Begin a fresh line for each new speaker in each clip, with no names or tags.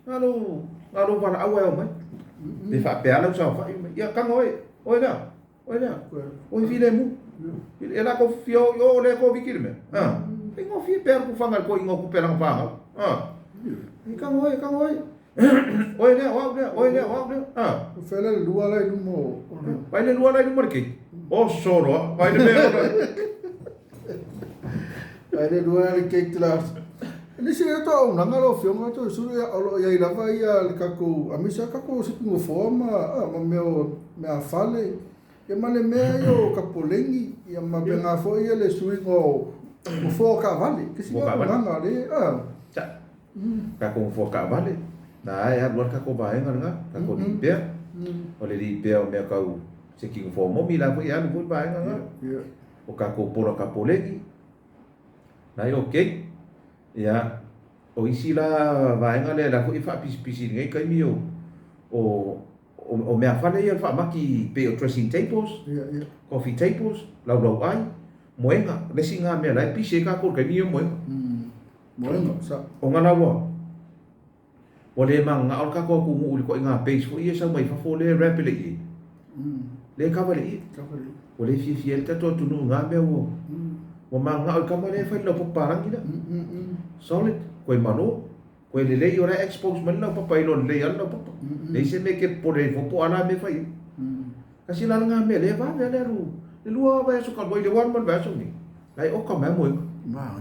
Na lou, na lou valaau e ao mai. Pe faapea lau saofai mai. Ia kago oe, oe lea, oe lea, oe filemu. E la ko fia o o le ko viki le mea. Ah. E ngofie pe alu kufaga i le toeaina o tupe a lana fanau. Ah. E kago oe, kago oe. Oe lea, o au lea, oe lea, o au lea. Ah.
O fea la le lua la i luma o...
Vai le lua la i luma o le keiki. Oso loa, vai le mea o
Vai le lua le keiki la. Nisi le to auaunaga lau Afioga Toeolesulu o lo o i ai lava ia le tatou aemaise lava tatou sipi nofoa ma ma mea o meafale ia ma le mea ia o tapoleni ia ma faapena foi ia le suiga o nofoa o taavale. Tasi lea auaunaga le
Tatou nofoa taavale, na e alu lava le tatou vaega lena, tatou lipea. O le lipea o mea tau seki nofoa momi la foi e alu foi le vaega lena. O tatou pola tapoleni, na e okay. Ia, o isi la vaega lea la foi e faapisipisi i lenei taimi o o o meafale ia o le faamaki pei o dressing tables, coffee tables, laulauai, moega. Le isi lena mea la e pisi ai tatou i le taimi ia o moega.
Moega, sa.
Ona la ua ua le mananao le tatou atunuu i le ituaiga base foi ia e sau mai fafo lea e wrap e le ie. Lea e kava e le ie. Ua le fiafia ai le tatou atunuu i na mea ua ua mananao i le kava lea e fai i le laupapa palagi lea. Solid, toe malo, toe lelei o la e expose mai le laupapa e iloa lelei lava le laupapa. Leai se mea e te popole ai fua po o a la mea e fai ai. Tasi la lena mea lea e vave lava le alu le lua vaiaso talu ai le ua alu ma le vaiaso lenei. La e oka mai moega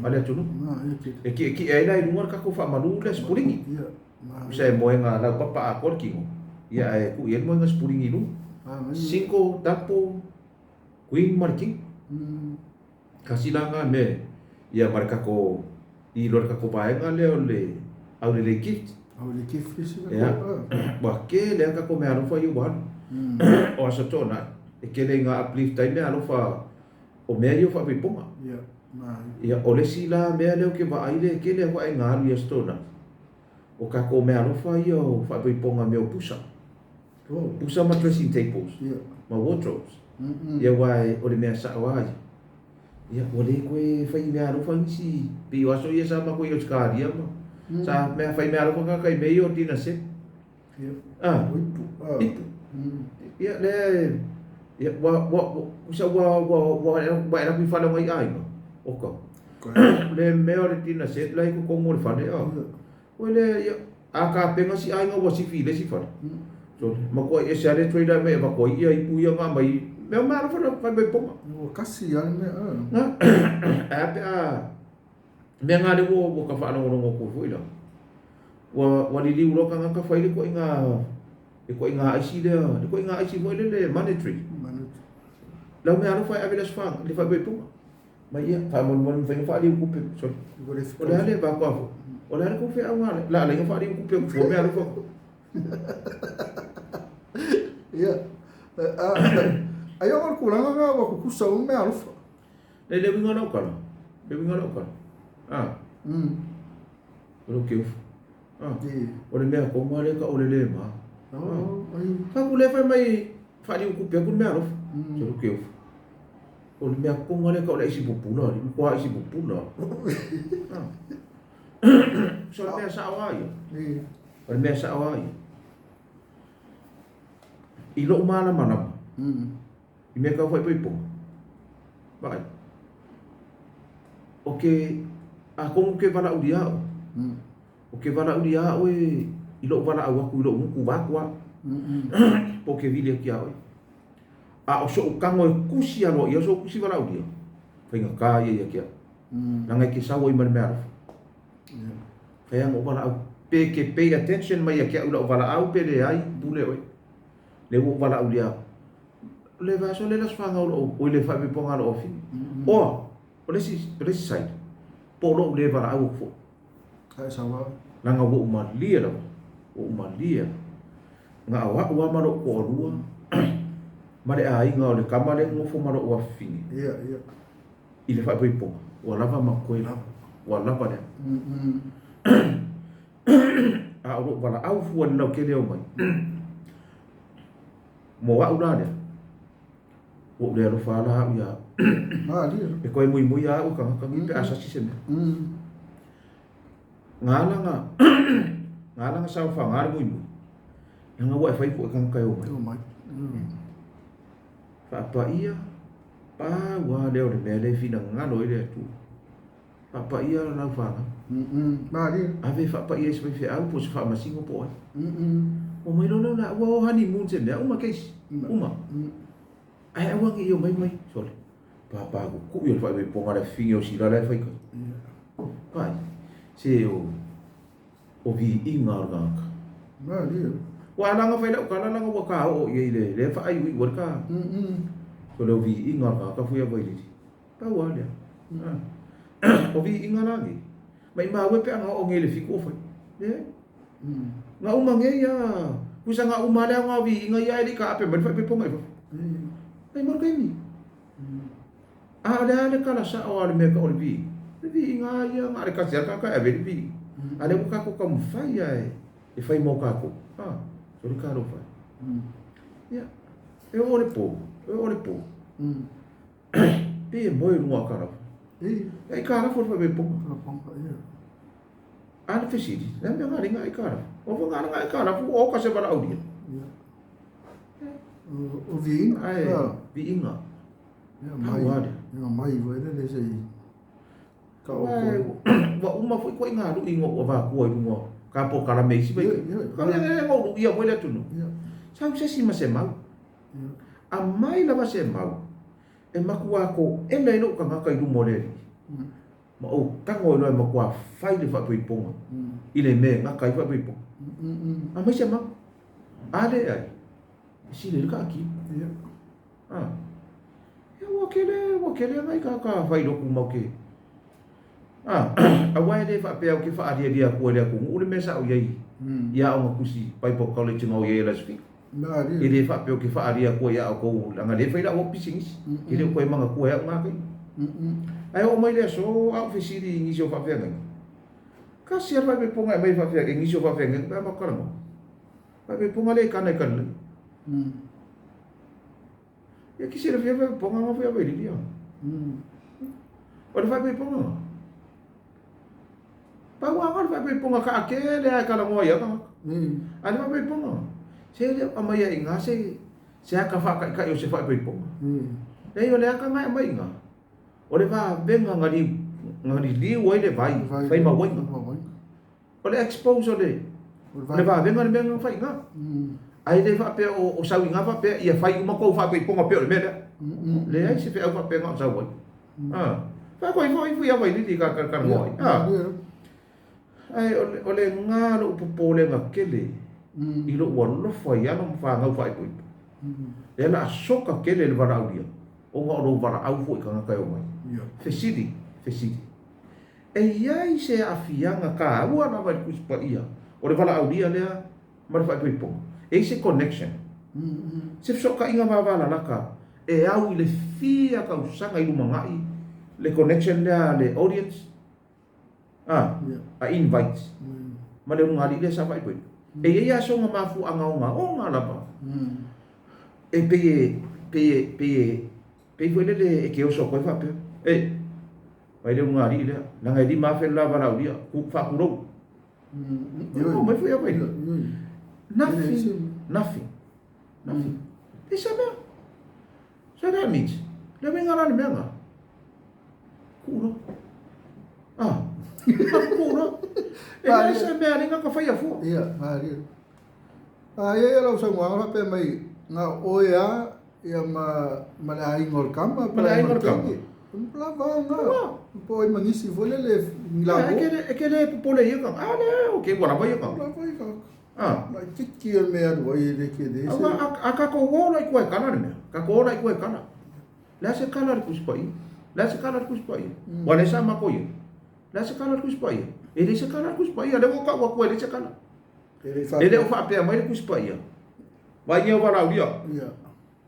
a le atunuu. E tietie ai la i luga le tatou faamalu lea sipuligi. Tusa e moega laupapa atoa le tino, ia ae tuu i ai le moega sipuligi i luga. Single, double, queen ma le king. Tasi la lena mea ia ma le tatou i lo le tatou vaega lea o le Aulelei Gift.
Aulelei Gift le isi
Ia, ua tele lava tatou meaalofa ia ua alu. O Aso Toonai, e tele ina uplift ai meaalofa o mea ia o faaipoipoga. Ia, o le isi la mea lea ou te vaai lea e tele lava ina alu i Aso Toonai, o tatou meaalofa ia o faaipoipoga mea o pusa. Pusa ma dressing tables ma wardrobes. Ia aua o le mea sao lava ia, ia ua le toe fai meaalofa nisi, pei o aso ia sa matou i Ausetalia ma sa mea fai meaalofa tagata i mea ia o dinner set. Ah,
ipu.
Ipu. Ia lea ia ua ua tusa ua ua ua ua e alu atu i fale o nai aiga, oka. Le mea o le dinner set la e i totonu o le fale, ah. Koe lea ia, a tapena si aiga ua sifi i le isi fale. So, matuai ese lava le trailer e aumai e avatu ai ia ipu ia na aumai, mea o meaalofa na fai mai poga.
Ua kasi lava le mea.
Na, ae a pe a, mea na lea ua, ua ta faalogologo atu ai foi la, ua, ua liliu loa tagata fai le ituaiga, le ituaiga aisi lea, le ituaiga aisi foi lele monetary.
Monetary.
Lau meaalofa e ave i le Aso Faraile, i le faaipoipoga. Mai ia, faamolemole mafai ona faaliu tupe. Sorry. O le a le va koa fo? O le a le kou feauga le? La alai ona faaliu tupe o fua mea alofa.
Ia. Ai o le tulaga na ua tutusa uma mea alofa.
Le le uiga o lau tala. Le uiga o lau tala. Ah. O lou keufu. Ah. O le mea tonu lava lea e tau o le le ma. Faatu lea fai mai faaliu tupe atu le mea alofa. O lou keufu. O le mea tonu lava lea e tau o le aisi pupula, le matua aisi pupula. So o le mea sao lava ia. O le mea sao lava ia. I lou malamalama, i mea tau faaipoipoga, vaai, o ke, atonu ou te valaaulia au, ou te valaaulia au e, i lou valaau atu i lou gutu vaeatu au, po o ke vili atu ia oe. A o soʻu tago e tusi aloaia soʻu tusi valaaulia, faigata ia ia te au. Leaga e te sau ai ma le meaalofa. Fai lava ona ou valaau, pe te pay attention mai ia te au i lau valaau pe leai, pule oe. Lea ua ou valaaulia atu. O le vaiaso lea le aso fanau o lou, oi le faaipoipoga a lou afine. Oa, o le isi, o le isi side, po o lou le valaau atu foi.
Ae sau lava.
Leaga ua ou malie lava, ua ou malie lava. Na o a'u lava ma lo'u toalua ma le aiga o le tama lea e nonofo ma lo'u afafine i le faaipoipoga, ua lava ma koe lava, ua lava lea. A o lo'u valaau fua i le lautele e omai, mo a'u la lea, ua ou le alofa lava la a'u ia a'u. E toe muimui lava a'u e tagata nei pe a sasi se mea. Nga ala na Ga alaga saofaga le muimui, leaga ua e fai poʻe tagata e o mai.
O mai.
Faapaia, pau lava lea o le mea lea e finagalo ai le Atua. Faapaia lau fanau.
Malie.
Ave e faapaia i se faifeau po o se faamasino po o ai. Omai loa lea o laua o honeymoon se mea, uma case. Uma. Ae aua ne i omai mai, sole, pāpā kukuʻi o le faaipoipoga le afifine o sila la e fai kai. Pai, se o, o viiga o le tagata.
Malie.
Ua alaga fai lau tala leaga ua ta oo i ai le lea faaiuiu ai le ta. Sole o viiga o le tagata foi a Vailili. Pau lava lea. O viiga la nei, maimau e pe a na oo nei i le 7 o fai. Leai. Na uma nei a, tusa na uma lava le aoga o viiga ia ae le i taape mai le faaipoipoga i fafo. Ai mo le taimi. A o le a le tala sao lava o le mea e tau o le viiga? O le viiga lava ia na o le tasi lava le tagata e ave ai le viiga. A o lea ua tatou taumafai lava e fai mo tatou. A, sole talofa e. Ia, e oo i le po, e oo i le po. Pei e moe i luga o aitalafu. E aitalafu le faaipoipoga. A le fesili, le a le mea na alii ai aitalafu? O fua na ala aitalafu ua oka se valaaulia.
O viiga.
Ae, viiga. Pau lava lea.
Mai foi lele se i
Ua uma foi ituaiga lu'i na ou avatua i luga o ka polokalame i isi vaitaimi. Na ou lu'ia foi le atunuu. Sau se isi ma se mau. Aumai lava se mau e matua to'ele ai lou tagata i luma o le Alii, ma ou tago ai loa e matua fai le faaipoipoga i le mea e gata ai faaipoipoga. Aumai se mau. A leai, e sili ai le taatia. Ah. Ia ua tele, ua tele nai tagata failotu mau te. Ah, aua e le faapea ou te faalialia atua i le atunuu le mea sa ou i ai i Aoga Tusi Bible College na ou i ai i Lasvika. E le faapea ou te faaalia atua ia outou leaga lea e fai lau pisinisi. E le o toe manatua e au na taimi. Ae oo mai le aso a ou fesili i nisi o faafeagaiga. Tasi lava le faaipoipoga e aumai e faafeagaiga, nisi o faafeagaiga pe a matou talanoa. Faaipoipoga lea e kana i Kanilai. Ia ke silafia faaipoipoga nga foi a Vailili a. O le faaipoipoga nga. Pau lava nga o le faaipoipoga taatele lava e talanoa ai lava tagata. A o le faaipoipoga, se le o aumaia i ina se se ata faataitai o se faaipoipoga. Leai, o le ata na e aumai i ina, o le vavega na liu na liliu ai le vai fai mauaiga. O le expose o le o le vavega o le mea na fai i ina. Ae le faapea o sau i ina faapea ia fai uma tou faaipoipoga pei o le mea lea. Leai se feau faapea na o sau ai. Ah, faatoa ifo ifo ia Vailili i ka talanoa ai. Ah. Ae o le ga lou popolega tele i lou alofa i alo ma fanau faaipoipo. Lea la a soka tele le valaaulia ona o lou valaau foi i tagata e omai. Fesili, fesili. E i ai se aafiaga taua lava i le Tusi Paia o le valaaulia lea ma le faaipoipoga? E i ai se connection? Se fesootaiga vavalalata e au i le fia tausaga i lumanai le connection lea a le audience a, a invite ma le ulugalii lea sa faaipoipo? E i ai asoga mafuaaga ogaoga lava e pei e, pei e, pei e, pei foi lele e te oso atu ai faapea, e, Vai le ulugalii lea, leaga e 5,000 le la valaaulia, faatulou. Oo mai foi a vai. Nothing, nothing, nothing. E sa mea. So that means, le uiga la le mea nga. Kuu loa. Ah, kuu loa. E leai se mea le nga ka faia fua.
Ia, malie. A ia ia lau saunoaga faapea mai, na o oe lava ia ma, ma le aiga o le tama.
Ma le aiga o le tama.
Lava na. Po o ai ma nisi foi lele ni
la. E ke le popole ia ka. A le o ke ua lava ia ka.
Lava ia ka. Ah. Laitiiti o le mea alu ai e le kele.
Aua a tatou ola i tua e kala le mea. Tatou ola i tua e kala. Le a se kala le Tusi Paia? Le a se kala le Tusi Paia? Ua le sa matou ia. Le a se kala le Tusi Paia? E le se kala le Tusi Paia. Lea ua tau atu e le se kala. E le o faapea mai le Tusi Paia, Vaai au valaaulia,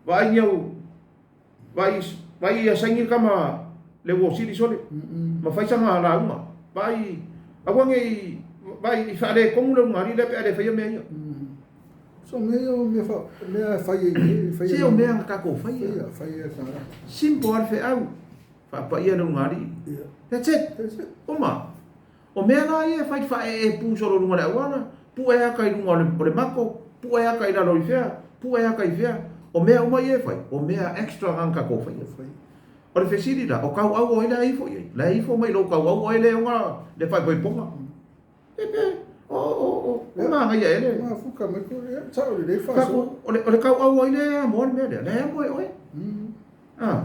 vaai au, vaai, vaai ia saini le tama le uo sili sole, ma fai sana lauga, vaai, aua ne i, vaai i faaletonu le ulugalii lea pe a le faia mea ia.
So mea ia o mea fa, mea e fai e, fai
Se o mea na tatou faia.
Faia, faia.
Simple lava le feau, faapaia le ulugalii. That's it.
That's it.
Uma. O mea la ia e fai faaeepu solo i luga o le auala, Pu'e aka i luga o le mako, pu'e aka i lalo i fea, pu'e aka i fea. O mea uma ia e fai, o mea extra na na tatou faia. O le fesili la, o tauau o ai la e ifo i ai? La e ifo mai i lou tauau oe lea e ona le faaipoipoga. E pe, o magaia ea le.
Mafuka mai ko, ia, sa'o lelei faasoa.
O le tauau o ai lea e amoa le mea lea? La e amoa e oe. Ah.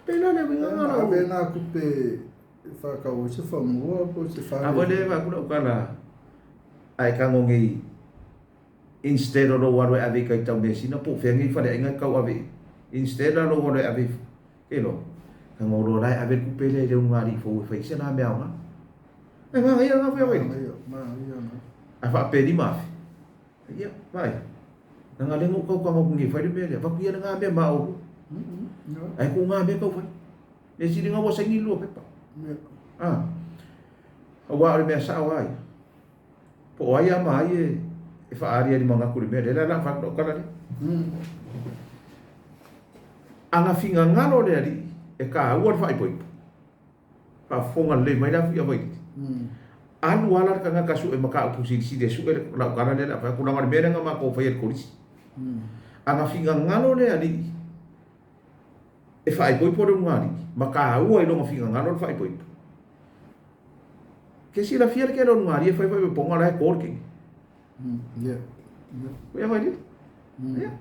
Pe la le uiga
na lau. Ave na tupe e faatau ai se fanua po o se fale.
A foi lea e vaai atu lau tala, a e tago nei instead o lou alu e ave i tai tau measina po o fea nei faleaiga e tau ave i instead la lou alu e ave i ke loa tago loa la e ave le tupe lea i le ulugalii fou e fai ai se la mea aoga. E manaia lena foi Vailiki. A faapea 5,000. Ia, vaai. Leaga lea na ou tau tago atu nei e fai le mea lea. Avatu ia lena mea ma oulua. Ae tuu na mea tau fai. Mea sili na ua saini le lua pepa. Ah. Aua o le mea sao lava ia. Po o ai a ma ai e faaaliali manatu i le mea lea. O le a la fai atu lau tala lea. A na finagalo le Alii e taua le faaipoipo, faafofoga lelei mai la Fuia Vailiti. Alu ala le tagata sue mataupu silisili e sue lau tala lea o le a fai atu, leaga o le mea lea na matou faia i le Kolisi. A na finagalo le Alii e faaipoipo le ulugalii ma taua i lona finagalo le faaipoipo, Ke silafia le tele o lugalia e fai faaipoipoga la e to le keni. Ia Vailiti. Ia.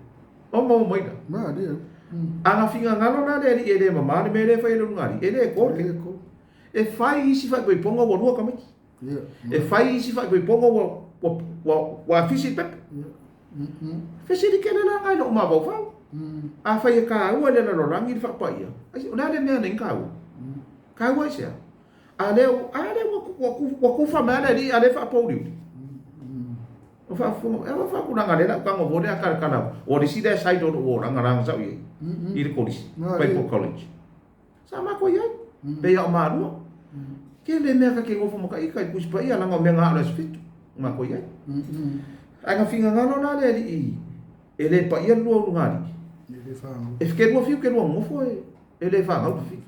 O maua mai la. A na finagalo la le alii e le mama le mea lea e fai e le ulugalii, e le to le keni. E fai isi faaipoipoga ua lua tamaiti. E fai isi faaipoipoga ua afisi le pepa. Fesili tele la na i lou mafaufau. Afai e taua i le lalolagi le faapaia, o le a le mea na ai taua? Taua i se a? A lea, a lea ua kufa mai lava le alii a lea e faapouliuli. O faafofoga, e ua faatulaga lea lau tago foi lea a talatala. O le isi lea side o lou olaga laga sa ou i ai i le kolisi, Bible College. Sa matou i ai, pei a o malua. Tele mea ta te nofo ma ta ita i Tusi Paia leaga o mea na ao i le aso 7 matou i ai. Ae na finagalo la le alii e le paia le lua ulugalii. E ke lua fiu ke lua nofo e E le fanau le fiu.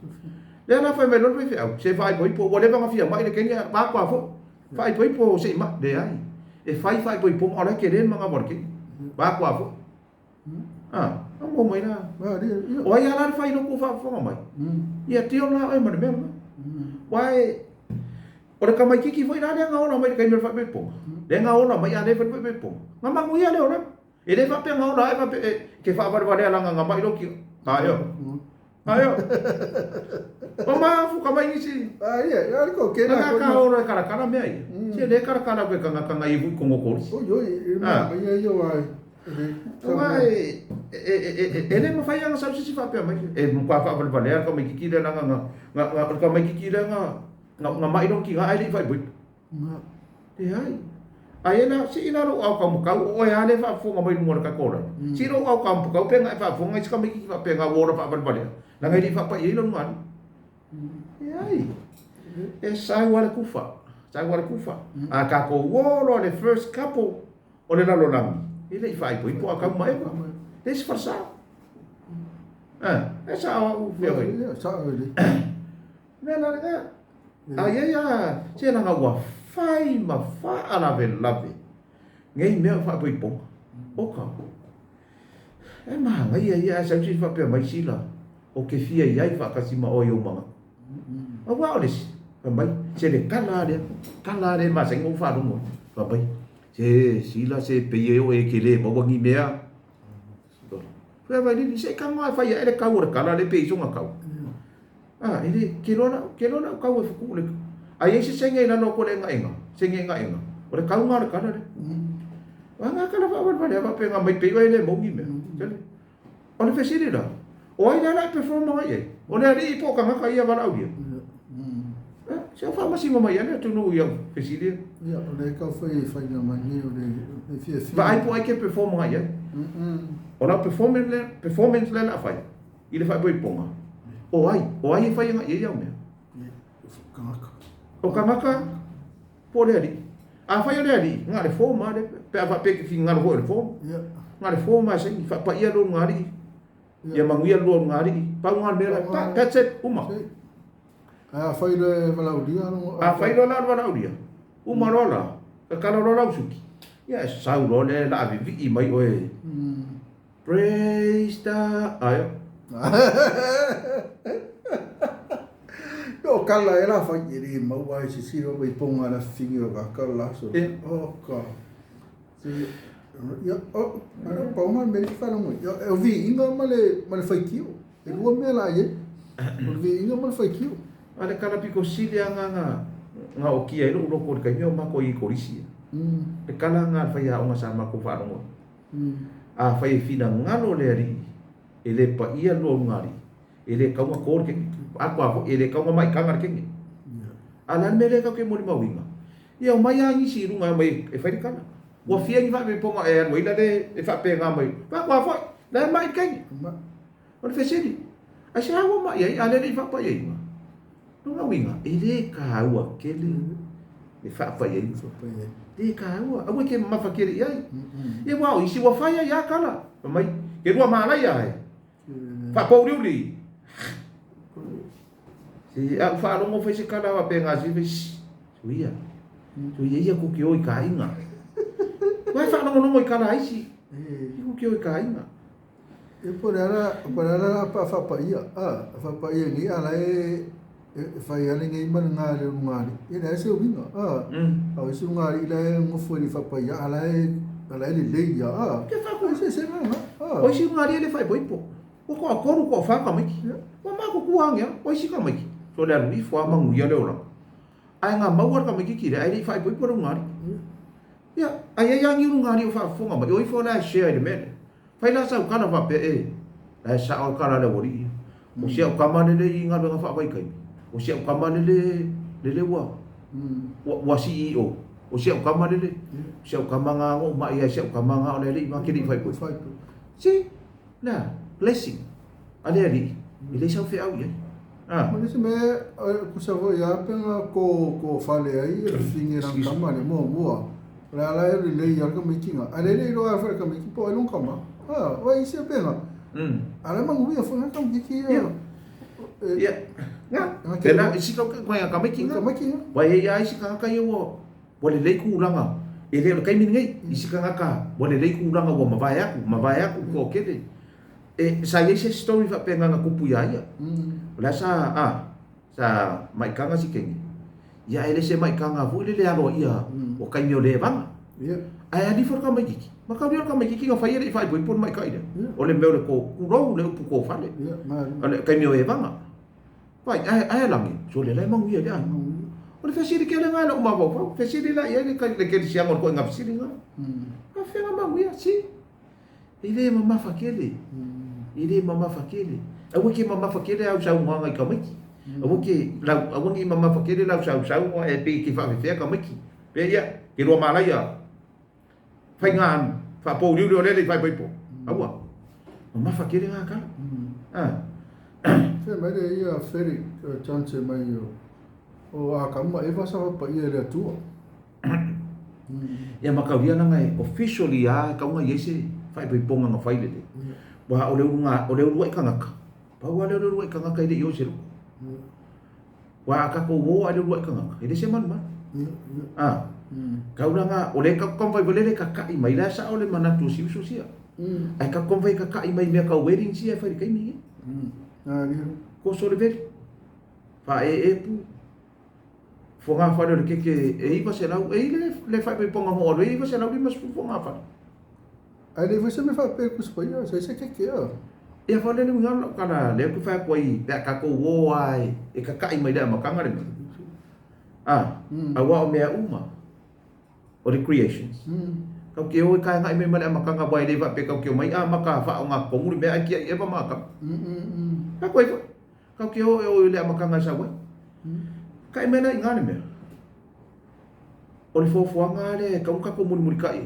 Lea la fai mai loa le faifeau, se faaipoipo, ua leva ona fia mai le keni a vakoa foi. Faaipoipo se i mai, leai. E fai faaipoipoga o la e tele le manava o le keni. Vakoa foi. Ah, a mo mai la. O ai a la le fai lotu faafofoga mai. Ia deal la oe ma le mea lena. Uae o le tamaititi foi la lea na ola mai i le taimi o le faaipoipoga. Lea na ola mai a le fai le faaipoipoga. Na manuia le olaga. E le faapea na ola ae faapea e ke faavalevalea laga na mai loki. Ae o. Ae o. O mafuka mai nisi.
Ah, ia, ia ko ke
na ko. Ka ora kala kala mea ia. Se le kala kala ke kanga kanga i hui kongo kolisi.
Oi oi, e ma ia ia ai.
Aua e e le mafai lava ona sau se isi faapea mai. E matua faavalevalea le tamaititi lea leaga na o le tamaititi lea na mai lona tina ae le i faaipoipo. Leai. Aia la, sii la lou ao taumatau, o oe lava lea e faafofoga mai luga o le tatou laina. Sii lou ao taumatau pe na e faafofoga i si tamaititi faapena ua ola faavalevalea, leaga e le i faapai ai lona alii. Leai. E sau lava le kufa, sau lava le kufa. A tatou o loa le first couple o le lalolagi, e le i faaipoipo a tau ma Eva. Le isi falesa. E sao au fia wai.
Sao le.
Mea la lena. A iai a se laga ua fai ma faalavelave nei mea o faaipoipoga. Oka. E manaia ia ae sau se isi faapea mai sila o ke fia iai faatasi ma oe i ou manatu. Aua o le isi, fai mai, se le tala lea, tala lea e masani ona ou faalogo ai. Fai mai, se sila se pei e oe e te le maua ni mea. Fai mai, se i tago lava e fai ae le tau o le tala lea pe i ai sona tau. A, e le, ke loa lau, ke loa lau tau e fuku le, a i ai se senge i lalo atu o le egaega, senge egaega, o le tauga o le tala lea. A nga tala faavalevale a faapena mai pei oe e le mou ni mea. Tele. O le fesili la, o ai la la e perform agai i ai? O le alii po o tagata ia valaaulia? Eh, se o faamasino mai ai le atunuu i au fesili ia.
Ia, o le tau fai faiga mai nei o le fiafia.
Vaai po o ai ke perform agai i ai. O lau performance lea, performance lea la a fai. I le faaipoipoga, o ai? O ai e fai agai i ai au mea? O tagata po o le alii? Afai o le alii, na o le form lava lea, pe a faapea e te finagalo foi o le form. Na o le form lava e saini, faapaia lou lugalii, ia manuia le lua lugalii, pau lena o le mea la, pa, that's it, uma.
Ae afai loa e valaaulia.
Afai loa la o le valaaulia, uma loa la. Kakala loa lau suki. Ia e sau loa le laavivii mai oe. Praise the aio.
O kala e la fai e le maua ai se silo mai ponga la fingi o ka kala so. O ka. Se ia o ana ponga me fa longo. Ia o vi inga ma le faitio. E lua mea la ie. O le vi inga ma le faitio.
A le kala piko sili a nga nga o kia i lou loko le kaimi o mako i kolisi. Le kala nga le whai aonga sa mako whaalongo. A whai e whina ngalo le ari, e le pa ia lua ungari, e le kaunga kōre kenge. A kua fo, e le kaunga mai kanga le kenge. A la me le kau ke mori mauinga. Ia o mai a ngisi i runga mai e whai le kala. Ua fia ni whape ponga e anu ila le e whape ngā mai. Pa kua fo, le mai kenge. O le fesili. Ai se aua mai ai, a le le i whapa ia inga. No ngā winga, e le ka aua kele le whapa ia inga. Le ka aua, aua ke mamafa kele i ai. Ia wao, isi ua whai ai a kala. Mai, ke rua mālai ai. Whapauriuri. Si au whaalongo whai se kala wa pe ngā si whai, suia. Suia ia kuki o i ka inga. Wai whaalongo i kala aisi. I kuki o i ka inga.
E po le ala pa whapa ia. A, whapa ia ngi ala e whai ale ngi mana ngā le ngāri. E le se winga. A, a se ngāri ila e ngofo i whapa ia ala e le lei ia. A,
ke whaku
se se ngā.
A. O si ngāri ele whai poipo. O ko akoru ko whaka maiki. O mako kuangia, o si ka maiki. So le alu ifo a mangu ia le ora. Ai ngā maua ka maiki ki le ai le whai poipo le ngāri. Ia, ai ai angi uru ngāri o whaafonga mai. O ifo la share i le mele. Whai la sau kala whape e, la e sa o kala le wori. O sia o kama lele i ngā wenga whaawai kai. O sia o kama lele, lele ua, ua CEO. O sia o kama lele, sia o kama ngā ngō mai ai, sia o kama ngā o lele i makiri whai pui. Si, la, blessing. A le ali, i le sau wheau ia.
Ma le se me, kusa fo ia penga ko whale ai, e fingi rang kama le mua mua. Le ala e le lei al ka mikinga. A le lei roa whare ka miki po e long kama. Ah, wa isi e penga. Ala mangu ia whanga ka miki ia.
Ia. Nga. Tena isi ka koe ka mikinga.
Ka mikinga.
Wa e ia isi ka ka ia wa le lei kūranga. E le kai mini ngai isi ka ngaka wa le lei kūranga wa mavae aku ko kele. E sa ia se story fa penga nga kupu ia ia. La sa a sa maikanga si kenge. Ia ele se maikanga fu le le alo ia o kai meo le vanga. Ai ali for ka maikiki. Maka ri ka maikiki nga fai ele fai poi pon mai kai. O le meo le ko kurou le upu ko fale. Ale kai meo e vanga. Pai ai ai langi. So le lai mangu ia le ai. O le fesili ke le ngai la uma vau. Fesili la ia le kai le ke siang ko nga fesili nga. Ka fenga mangu ia si. Ile mamafa kele. Ile mamafa kele. Aua ke mamafa kele au sau nganga i ka maiki. Aua ke lau aua ngi mamafa kele lau sau sau e pe ki whaafefea ka maiki. Pe ia, ke rua mālaia. Whai ngā anu, whaapōuriuri o lele i whai poipo. Aua. Mamafa kele ngā kala.
Se mai le ia Felix Chance mai o a kama e wasa whapa ia le atua.
Ia makauria nanga e officially a kaunga i ese whai poiponga ngā whailele. Wa o le urunga, o le urua i kangaka. Pau a le urua i kangaka i le i o se loko. Wa a kako o a le urua i kangaka. I le se manu manu. Ah. Kauranga, o le kaku kamwhai walele ka kai mai la sa o le manatu si uso sia. Ai kaku kamwhai ka kai mai mea kau wedding sia e whai kai mingi. Ko so le veri. Wha e e pu. Fo ngā whare o le keke e iwa se lau. E i le whai pei ponga hoa e iwa se lau lima spu fo ngā whare.
Ai le wese me wha pe kuspa ia, se se keke ia.
Ia wha le ngā lau kala le ku whai kua i pea kako wō ai e kakai mai lea makanga le mea. Ah, aua o mea uma o the creations. Kau ke o e kai ngai me male makanga wai le wha pe kau ke o mai a maka wha o ngā konguri mea ai kia i ewa maka. Ka koe wha. Kau ke o e o le makanga sa wai. Kai mena i ngā le mea. O le fōfuanga le kau kako muri muri kai.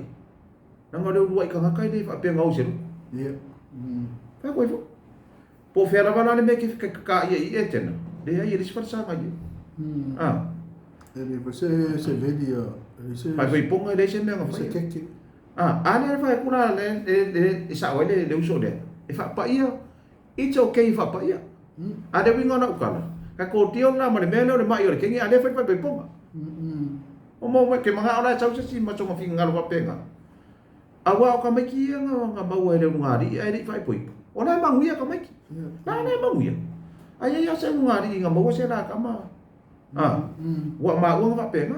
Nanga le urua i ka ngakai le wha pe ngau se ruku. Ka koe wha. Po whea rawa la le mea ke ka ia i e tena. Le ai e le sifara sa ngai. Ah.
E le se vedi a.
Pai pai ponga le se mea nga
whai. Se keke.
Ah, a le whai kura le e sa oi le uso le. E wha pa ia. It's okay wha pa ia. A le winga na ukala. Ka ko tio na ma le mea le mai o le kengi a le whai pai pai ponga. O maua mai, ke magao la e sau se isi ma sona finagalo faapena. Aua o tamaiti ia na, na maua e le ulugalii ae le i faaipoipo, o la e manuia tamaiti. La la e manuia. Ae i ai lava se ulugalii na maua se la tama, a, ua maua na faapena.